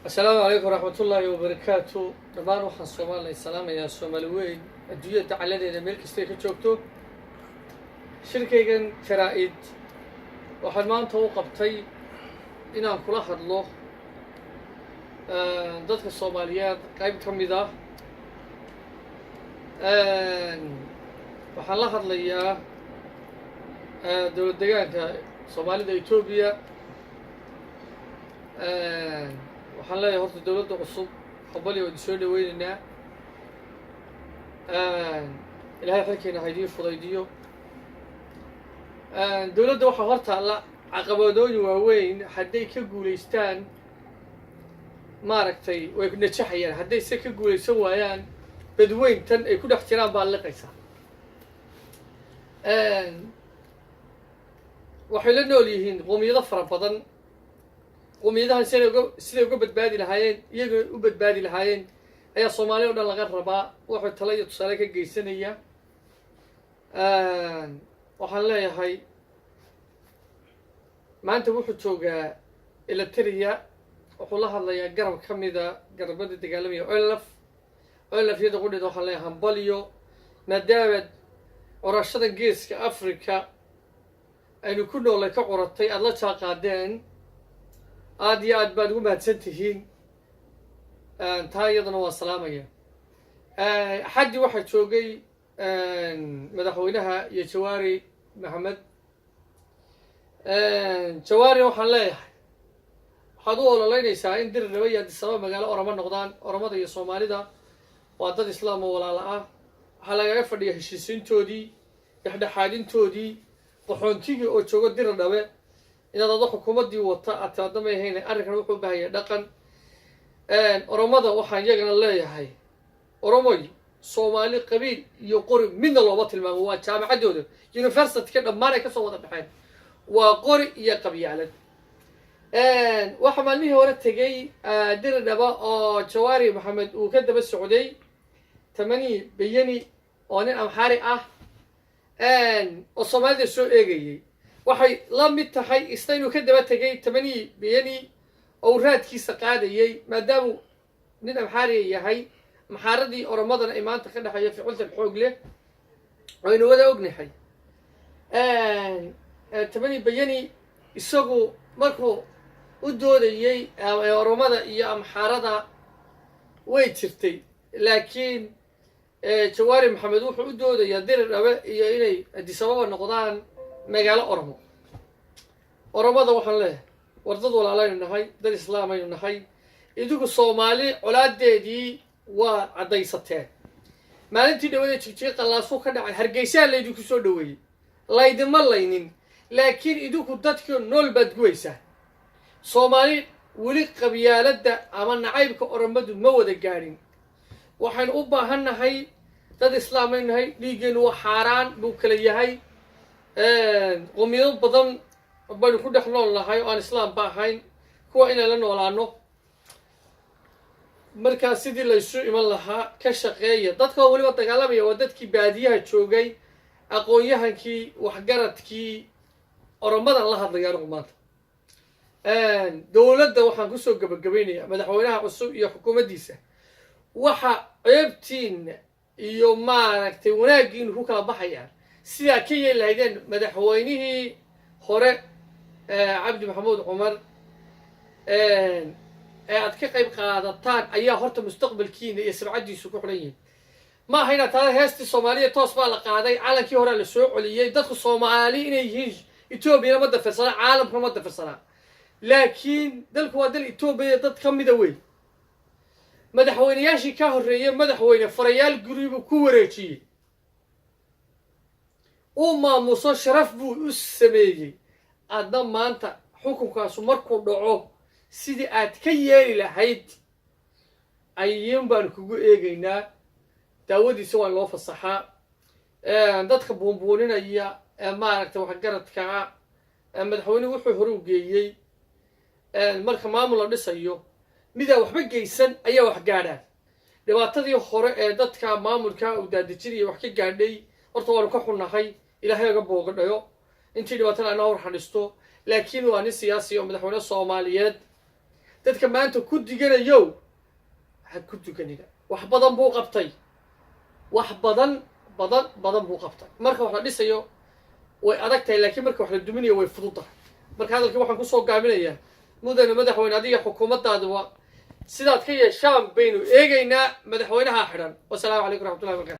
Asalaamu calaykum waraxmatullaahi wabarakaatu. Dhammaan waxaan Soomaaliya salaamayaa, Soomaali weyn adduunyada dacaladeeda meel kastay ka joogto. Shirkaygan jaraa-id waxaan maanta u qabtay inaan kula hadlo dadka Soomaaliyeed qayb ka mid ah. Waxaan la hadlayaa dowlad degaanka Soomaalida Etoobiya. Waxaan leeyahay horta dowladda cusub hobali waa idin soo dhaweyneynaa. Ilahay xilkiina ha idiin fudaydiyo. Dowladda waxaa hor taalla caqabadooyin waaweyn. Hadday ka guulaystaan, maaragtay, way najaxayaan. Hadday se ka guulaysan waayaan, badweyn tan ay ku dhex jiraan baa liqaysa. Waxay la nool yihiin qoomiyado fara badan. Qoomiyadahan siday uga badbaadi lahaayeen, iyaga u badbaadi lahaayeen, ayaa Soomaaliya o dhan laga rabaa. Wuxuu talo iyo tusaale ka geysanaya, waxaan leeyahay maanta wuxuu joogaa Eliteria. Wuxuu la hadlayaa garab ka mida garabada dagaalamaya, ONLF. ONLF yada qudheeda waxaan leeyahay hambalyo, maadaamaad curashada Geeska Africa aynu ku noolay ka curatay, aada la jaa qaadeen. Aada iyo aad baad ugu mahadsan tihiin. Taa iyadana waa salaamaya. Axaddii waxaa joogay madaxweynaha iyo Jawaari Maxamed. Jawaari waxaan leeyahay, waxaad u ololeynaysaa in Diriraba iyo Addis Ababa magaalo Oramo noqdaan. Oromada iyo Soomaalida waa dad Islaam oo walaala ah. Waxaa lagaga fadhiya heshiisiintoodii, dhexdhexaadintoodii, qaxoontigii oo joogo Diridhabe inaad ado xukuumaddii wata aad timaado may ahayn. Arrinkan wuxuu u baahanya dhaqan. Oromada waxaan iyagana leeyahay, Oromoy, Soomaali qabiil iyo qori midna looma tilmaamo. Waa jaamacaddooda, universityka dhammaan ay kasoo wada baxeen waa qori iyo qabyaalad. Waxaa maalmihii hore tegey Diridhaba oo Jawaari Maxamed uu ka daba socday Tamani Beyeni oo nin Amxaari ah oo Soomaalida soo eegayay. Waxay la mid tahay isna inuu ka daba tegay Tamani Beyeni oo uu raadkiisa qaadayay, maadaamuu nin Amxaariya yahay. Amxaaradii Oromadana ay maanta ka dhexeeyo ficiltan xoog leh aynu wada ognahay. Tamani Beyeni isagu markuu u doodayey Oromada iyo Amxaarada way jirtay, laakiin Jawaari Maxamed wuxuu u doodayaa Diridhabe iyo inay Addis Ababa noqdaan magaalo Oromo. Oromada waxaan leeyahay, war dad walaalaynu nahay, dad Islaamaynu nahay. Idigu Soomaali colaadeedii waa caddaysateen. Maalintii dhawada Jigjiga qallaasuu ka dhacay, Hargeysaha laydinku soo dhaweeyey, laydima laynin, laakiin idinku dadkii nool baad gubaysaa. Soomaali weli qabyaaladda ama nacaybka Oromadu ma wada gaadhin. Waxaynu u baahan nahay, dad Islaamaynu nahay, dhiiggeennu waa xaaraan buu kala yahay. Qomiyado badan baynu ku dhex nool nahay oo aan Islaamba ahayn, kuwa inaan la noolaano. Markaa sidii laysu iman lahaa ka shaqeeya. Dadka oo weliba dagaalamaya waa dadkii baadiyaha joogay, aqoon-yahankii, waxgaradkii Oromadan la hadlaya anigu maanta. Dowladda waxaan kusoo gabagabaynayaa, madaxweynaha cusub iyo xukuumaddiisa, waxa ceebtiina iyo, maaragtay, wanaaggiinu ku kala baxayaan sidaa ka yeeli lahaydeen madaxweynihii hore, Cabdi Maxamuud Cumar, ee aad ka qayb qaadataan ayaa horta mustaqbalkiina iyo sabcaddiisu ku xidhan yihiin. Ma aha inaad taada heestii Soomaaliya toos baa la qaaday, calankii horea la soo celiyey. Dadku Soomaali inay yihiin Etoobiyana ma dafirsanaa, caalamkuna ma dafirsanaa, laakiin dalku waa dal Etoobiya dad ka mida wey. Madaxweyneyaashii ka horreeyey, madaxweyne farayaal guribuu ku wareejiyey, uu maamuso, sharaf buu u sameeyey. Adna maanta xukunkaasu markuu dhaco, sidii aad ka yeeli lahayd ayuun baanu kugu eegaynaa. Daawadiisa waa loo fasaxaa. Dadka buunbuuninaya ee, maaragtay, waxgaradkaa, madaxweynuhu wuxuu hore u geeyey, marka maamul la dhisayo, midaa waxba geysan ayaa wax gaadhaan. Dhibaatadii hore ee dadka maamulka uu daadejinaya wax ka gaadhay, horta waanu ka xunnahay. Ilaahay oga boogadhayo intii dhibaatada anoo warxadhisto, laakiin waa nin siyaasi oo madaxweyne Soomaaliyeed. Dadka maanta ku diganayo, ha ku duganina. Wax badan buu qabtay, wax badan badan badan buu qabtay. Marka wax la dhisayo way adag tahay, laakiin marka wax la duminayo way fudud tahay. Marka hadalkii waxaan kusoo gaabinayaa, mudane madaxweyne, adiga xukuumaddaadu sidaad ka yeeshaan baynu eegaynaa madaxweynaha xidhan. Wasalaamu calaykum raxmatullahi barakatu.